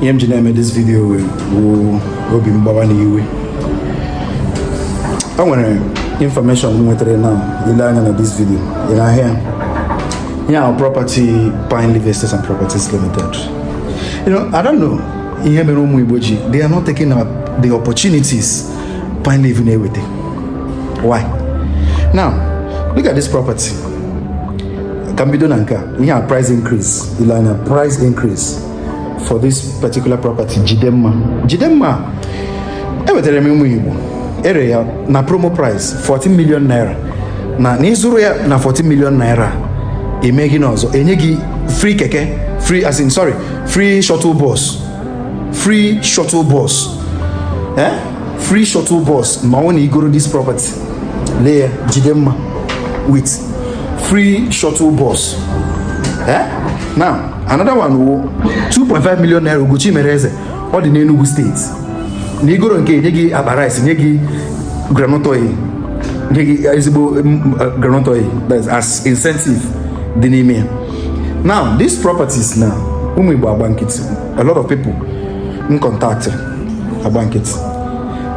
Ihe m ji na-eme this video wụ obi mgbawa na iwe. O nwere information m nwetara na ile anya na this video ị na-ahịa ya ahụ, property Pine Leaf Estates and Properties Limited. I don't know ihe mere ụmụ Igbo ji, they are not taking up the opportunities Pine Leaf na-eweta. Why? Now look at this property. Ka m bido na nke a, ihe a, price increase. Ile anya, price increase for this particular property, Jidemma. Jidemma ewetara m ụmụ Igbo, ere ya na promo price 14 million naira. Na ịzụrụ ya na 14 million naira, eme gị n'ọzọ, enye gị free keke, free, as in, sorry, free shuttle bus, free shuttle bus, eh, free shuttle bus ma ọ na igoro this property. Lee ya, Jidemma with free shuttle bus, eh. Now another one wo 2.5 million naira, Ugochi mere eze, ọ dị n'Enugu Steeti. Na igoro nke, nye gị akpa rice, nye gị groundnut oil, nye gị ezigbo groundnut oil. That's as incentive dị n'ime ya. Now these properties now, ụmụ Igbo agba nkịtị. A lot of people m contact agba nkịtị.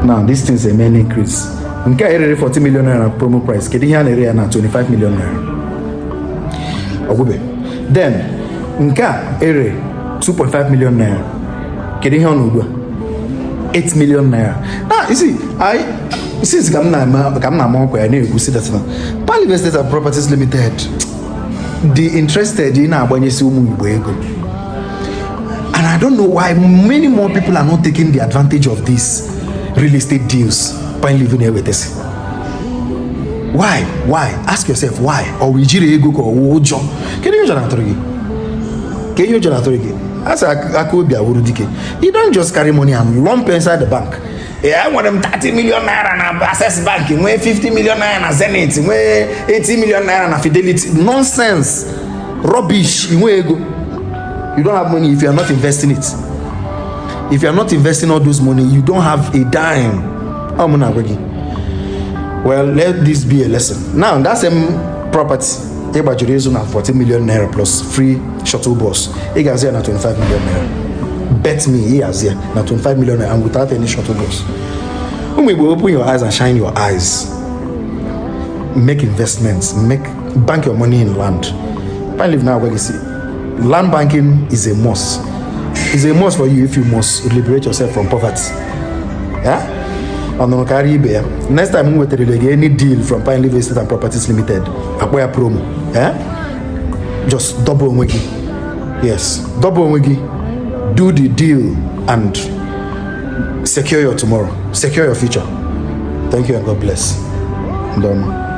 Now these things eme increase. Nke a erere 40 million naira promo price, kedu ihe a na-ere ya na 25 million naira? Ọgwụbe. Then nke a ere 2.5 million naira, kedu ihe ọ nọ ugbu a? 8 million naira. Now you see, I since ka m na-ama ọkwa ya na-ekwu si that na Pine Leaf Estates and Properties Limited dị interested ị na-agbanyesi ụmụ Igbo ego, and I don't know why many more people are not taking the advantage of these real estate deals Pine Leaf na-ewetasi. Why? Why? Ask yourself why. Ọ wụ ijiri ego ka ọ wụ ụjọ? Kedu ihe ụjọ na-atụrụ gị? Ka ihe ụjọ na-atụrụ gị? A sị aka obi awụrụ dike. You don't just carry money and lump inside the bank. Ee, enwere m 30 million naira na Access Bank, nwee 50 million naira na Zenith, nwee 80 million naira na Fidelity. Nonsense, rubbish. Inwe ego, you don't have money if you are not investing it. If you are not investing all those money, you don't have a dime. Ọ mụ na-agwa gị. Well, let this be a lesson. Now that same property ị gbajiri ịzụ na 40 million naira plus free shuttle bus, ị ga-azụ ya na 25 million naira. Bet me, ị ga-azụ ya na 25 million naira and without any shuttle bus. Ụmụ Igbo, open your eyes and shine your eyes. Make investments, make bank your money in land. Pine Leaf now, gwa gị si land banking is a must, is a must for you if you must liberate yourself from poverty. Yeah? Ọ nụrụ karịa ibe ya. Next time m wetara gị any deal from Pine Leaf Estate and Properties Limited, akpọ ya promo, eh? Just double onwe gị. Yes, double onwe gị. Do the deal and secure your tomorrow, secure your future. Thank you and God bless. Ndọma.